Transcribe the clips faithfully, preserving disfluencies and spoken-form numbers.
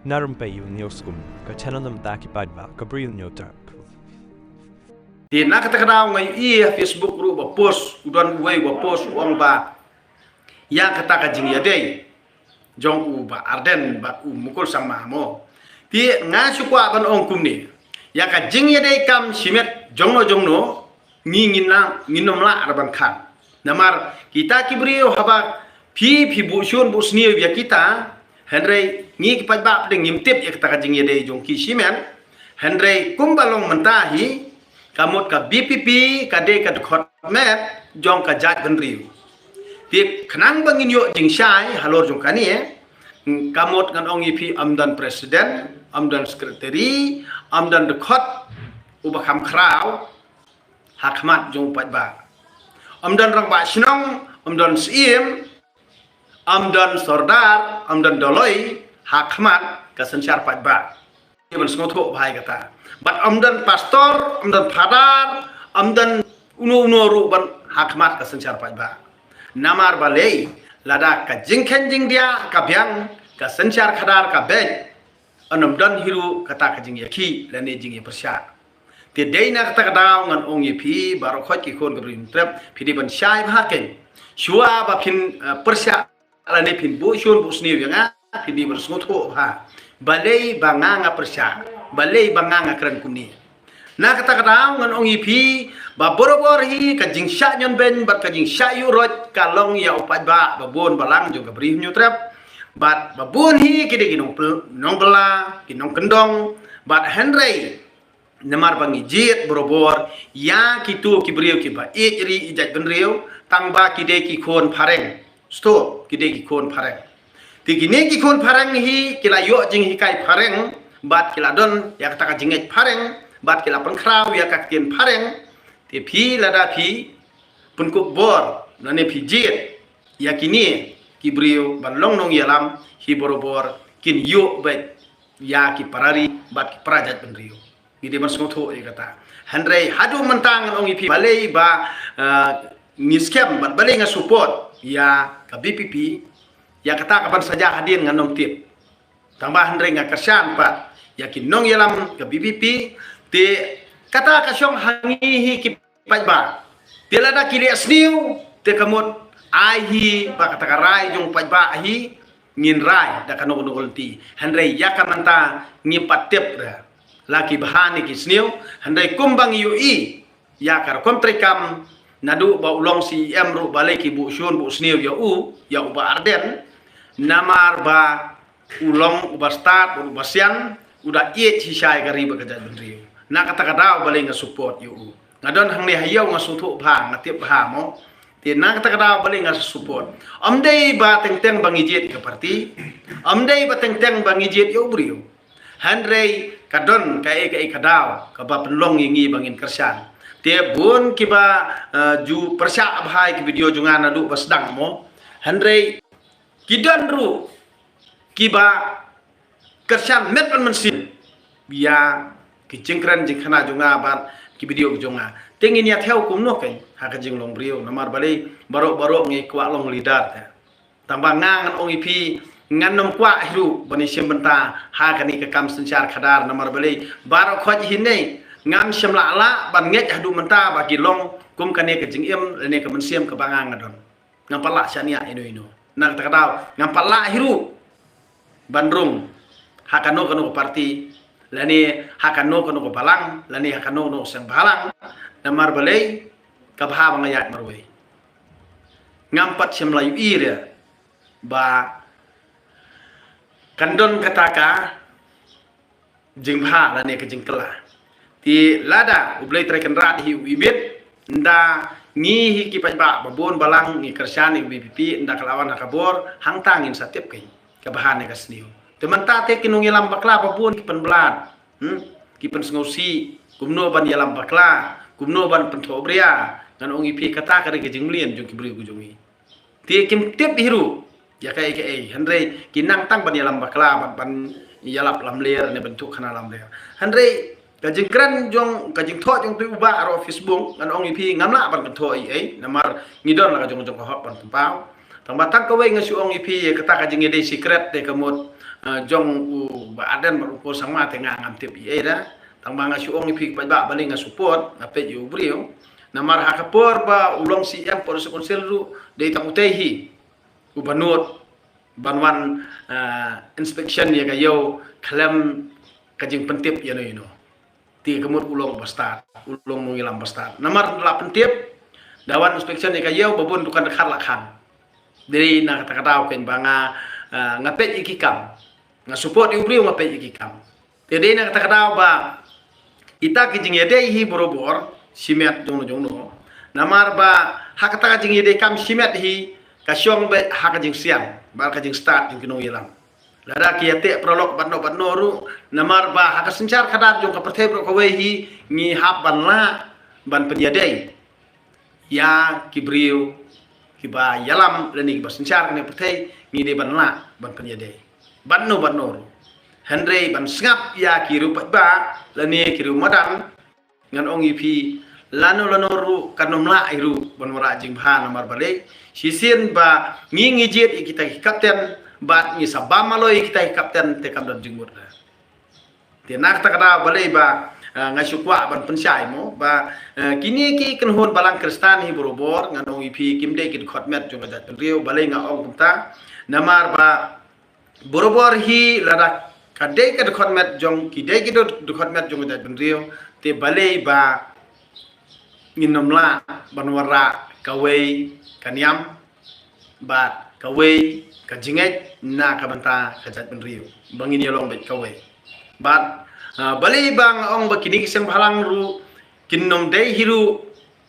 Narum pei u nios kum ka channel nam ta ki paidbah ka Bri U Hynñiewtrep. Te na kata ka daw nga ïohi ha Facebook ruh ba post, u don uwei ba post u ong ba ïa kata ka jingïadei jong u Bah Ardent bad u Mukul Sangma mo. Te nga shu kwah ban ong kumne, ïa ka jingïadei kam shimet jongno jongno ngi ngin na ngin nym lah ra ban khan. Namar kita ki briew haba phi phi buh shun buh sniew ïa kita, hynrei ngi ki paidbah pdeng ngim tip ïa kata ka jingïadei jong ki shimet. Hynrei kumba long mynta hi, ka mut ka VPP ka dei ka dkhot met jong ka jaitbynriew. Te khnang ba ngin ïoh jingshai halor jong kane, ka mut ngan ong ïa phi, ym don president, ym don secretary, ym don dkhot uba kham khraw ha khmat jong u paidbah. Ym don rangbah shnong, ym don syiem, ym don sordar, ym don doloi ha khmat ka synshar paidbah. Ban sngewthuh bha ïa kata. Bad ym don pastor, ym don phadar, ym don uno uno ruh ban ha khmat ka synshar paidbah. Namar balei, lada ka jingkheiñ jingdiah ka biang, ka synshar khadar ka beit, ym don hi ruh kata ka jingïakhih lane jingïapyrshah. Te dei na kata ka daw ngan ong ïa phi baroh khoit ki khun ka Bri U Hynñiewtrep, phi dei ban shai bha keiñ. Shuwa ba phin, eh, pyrshah lane phin buh shun buh sniew ïa nga, phi dei ban sngewthuh bha. Balei ba nga nga pyrshah, balei ba nga nga kren kumne. Na kata ka daw ngan ong ïa phi ba borabor hi ka jingshah ñion beiñ bad ka jingshah ïuh roit ka long ïa u paidbah babun balang jong ka Bri U Hynñiewtrep. Bad babun hi ki dei ki nong pel-, nongbylla, ki nongkyndong, bad hynrei namar ba ngi jied borabor ïa kito ki briew kiba ïeit ri ïeit jaitbynriew, tang ba ki dei ki khun phareng. Sngewthuh, ki dei ki khun phareng. Te kine ki khun phareng hi ki la ïoh jinghikai phareng bad ki la don ïa kata ka jingngeit phareng bad ki la pynkhraw ïa ka ktien phareng. Te phi lada phi pynkup bor lane phi jied ïa kine ki briew ban long nongïalam hi borabor kin ïoh beit ïa ki para ri bad ki para jaitbynriew. Ngi dei ban sngewthuh ïa kata. Hynrei haduh mynta ngan ong ïa phi balei ba, eh, ngi skhem bad balei nga support ïa ka VPP, ïa kata ka ban sa jia hadien ngan nym tip. Tang ba hynrei nga kyrshan pat ïa ki nongïalam ka VPP, te kata ka shong ha ngi hi ki paidbah. Te lada ki leh sniew, te ka mut ai hi ba kata ka rai jong paidbah hi ngin rai da kano kano ka lynti. Hynrei ïa ka mynta ngim pat tip re la ki bha ne ki sniew. Hynrei kumba ngi ïohi ïa ka rukom treikam, naduh ba u long CEM ruh balei ki buh shun buh sniew ïa u, ïa u Bah Ardent, namar ba u long uba stad, uba sian, u da ïeit shisha ïa ka ri bad ka jaitbynriew. Na kata ka daw balei nga support ïa u. Nga don hangne ha ïew nga sngewthuh bha, nga tip bha mo. Te na kata ka daw balei nga support. Ym dei ba teng teng ba ngi jied ïa ka parti. Ym dei ba teng teng ba ngi jied ïa u briew. Hynrei ka don kaei kaei ka daw kaba pynlong ïa ngi ba ngin kyrshan. Te bun kiba, eh, ju pyrshah bha ïa ki video jong nga naduh ba sdang mo. Hynrei ki don ruh kiba kyrshan met bad mynsiem ïa ki jingkren jingkhana jong nga bad ki video jong nga. Te ngin ïa thew kumno keiñ ha ka jinglong briew, namar balei baroh baroh ngi kwah long leader te. Tang ba nga ngan ong ïa phi ngan nym kwah hi ruh ban ïashim bynta ha kane ka kam synshar khadar, namar balei baroh khoit hi ne ngam shym lah lah ban ngeit haduh mynta ba ki long kum kane ka jingim lane ka mynsiem kaba nga nga don. Ngam pat lah shaniah ino ino. Na kata ka daw ngam pat lah hi ruh ban rung ha kano kano ka parti lane ha kano kano ka balang lane ha kano kano ka seng bhalang. Namar balei, ka bha ba nga ïaid marwei. Ngam pat shym la ïohi re ba kan don kata ka jingbha lane ka jingkylla. Te lada U Blei Trai Kynrad hi u ibit, ynda ngi hi ki paidbah babun balang ngi kyrshan ïa u VPP, ynda ka la wan ha ka bor, hangta ngin sa tip keiñ ka bha ne ka sniew. Te mynta te ki nongïalam bakla babun ki pynblad, hmm, ki pynsngewsih kumno ban ïalam bakla, kumno ban pynthohbria. Ngan ong ïa phi kata ka dei ka jingmlien jong ki briew ki jong ngi. Te kim tip hi ruh ïa kaei kaei, hynrei ki nang tang ban ïalam bakla, ban, ban ïalap lamler ne ban tuh khana lamler. Hynrei ka jingkren jong, ka jingthoh jong tu u Bah haroh Facebook, ngan ong ïa phi ngam lah ban kynthoh ei ei, namar ngi don la ka jong jong ka hok ban pynpaw. Tang ba tang kawei nga shu ong ïa phi, kata ka jingïadei secret te ka mut ah, jong u Bah Ardent bad u Sangma te nga ngam tip ïa ei da. Tang ba nga shu ong ïa phi paidbah balei nga support, nga peit ïa u briew. Namar ha ka por ba u long C M pdeng District Council ruh dei tang utei hi uba nud ban wan, ah, inspection ïa ka ïew khlem ka jingpyntip ïano ïano. Te ka mut u long ba stad, u long nongïalam ba stad. Namar la pyntip, da wan inspection ïa ka ïew ba bun dukan dkhar la khang. Dei na kata ka daw kein ba nga, ah, nga peit ïa ki kam. Nga support ïa u briew, nga peit ïa ki kam. Te dei na kata ka daw ba kita ki jingïadei hi barabor, shimet jongno jongno. Namar ba ha kata ka jingïadei kam shimet hi ka shong beit ha ka jingsiang bad ka jingstad jong ki nongïalam. Lada ki ïateh paralok bad no bad no ruh, namar ba ha ka synshar khadar jong ka pyrthei baroh kawei hi ngi hap ban lah ban pynïadei ïa ki briew kiba ïalam lane kiba synshar kane ka pyrthei, ngi dei ban lah ban pynïadei bad no bad no ruh. Hynrei ban sngap ïa ki riew paidbah lane ki riew madan, ngan ong ïa phi, lano lano ruh kan ym lah ei ruh ban wanrah jingbha. Namar balei? Shisien ba ngi ngi jied ïa kita ki kapten bad ngi sa bam maloi ïa kita ki kapten te kam don jingmut re. Te na kata ka daw balei ba, ah, nga shu kwah ban pynshai mo ba, ah, kine ki kynhun balang Khristan hi barabor, ngan ong ïa phi, kim dei ki dkhot met jong ka jaitbynriew. Balei nga ong kumta? Namar ba barabor hi lada ka dei ka dkhot met jong, ki dei ki dkhot met jong ka jaitbynriew, te balei ba ngin ym lah ban wanrah kawei ka niam bad kawei ka jingngeit na ka bynta ka jaitbynriew, ba ngin ïalong beit kawei. Bad, ah, balei ba nga ong ba kine ki seng bhalang ruh kin ym dei hi ruh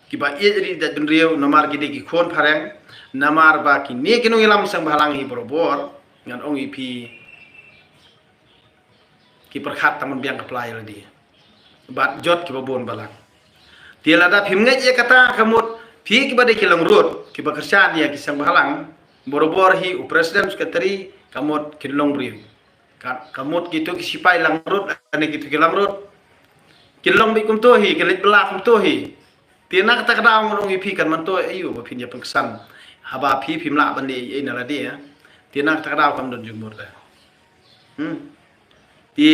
kiba ïeit ri jaitbynriew, namar ki dei ki khun phareng. Namar ba kine ki nongïalam seng bhalang hi barabor, ngan ong ïa phi, ki pyrkhat tang ban biang ka pla ïa lade bad jot kiba bun balang. Te lada phim ngeit ïa kata, ka mut phi kiba dei ki langrut kiba kyrshan ïa ki seng bhalang, barabor hi u president, secretary, ka mut kin long briew. Ka, ka mut kito ki sipai langrut lane kito ki langrut kin long beit kumto hi, kin leit bylla kumto hi. Te na kata ka daw ngan ong ïa phi, kan myntoi aïu ba phin ïa pynksan haba phi phim lah ban leh ei ei na lade, ïa? Te na kata ka daw kam don jingmut re. Hmm. Te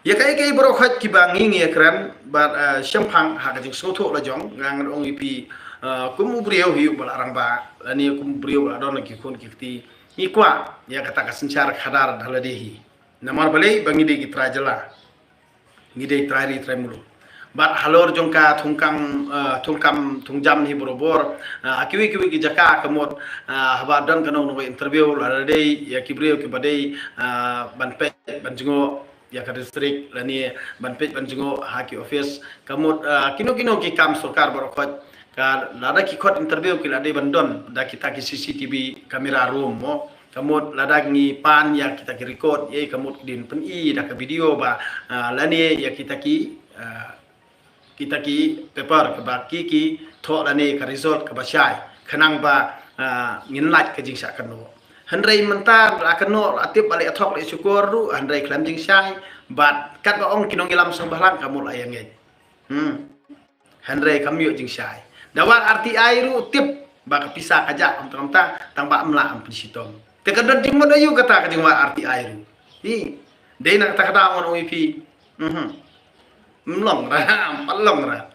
ïa kaei kaei baroh khoit kiba ngi ngi ïakren bad, ah, shemphang ha ka jingsngewthuh la jong, nga ngan ong ïa phi, ah, kum u briew hi uba la rangbah lane kum u briew uba la don ki khun ki kti, ngi kwah ïa kata ka synshar khadar da lade hi. Namar balei? Ba ngi dei ki trai jylla, ngi dei trai ri trai muluk. Bad halor jong ka thungkam, ah, thungkam thungjam hi barabor, ah, ha kiwei kiwei ki jaka, ka mut, ah, haba don kano kano ka interview, lada dei ïa ki briew kiba dei, ah, ban peit ban jngoh ïa ka district lane ban peit ban jngoh ha ki office, ka mut, ah, kino kino ki kam sorkar baroh khoit, ka lada ki khot interview ki la dei ban don da kita ki C C T V camera room mo. Ka mut lada ngi pan ïa kita ki record, ïa ka mut ki dei ban pyni da ka video ba, ah, lane ïa kita ki, ah, kita ki paper kaba ki ki thoh lane ka result kaba shai, khnang ba, ah, ngin lait ka jingshah kynnoh. Hynrei mynta la kynnoh, la tip, ba leh thok leh shukor ruh, hynrei khlem jingshai. Bad katba ong ki nongïalam seng bhalang, ka mut la ïa ngeit. Hmm. Hynrei kam ïoh jingshai. Da wad R T I ruh tip ba ka pisa ka jah kumta kumta, tang ba ym lah ban pynshitom. Te ka don jingmut aïu kata ka jingwad R T I ruh? Hi. Dei na kata ka daw ngan ong ïa phi. Mhm. Ym long ra, ym pat long ra.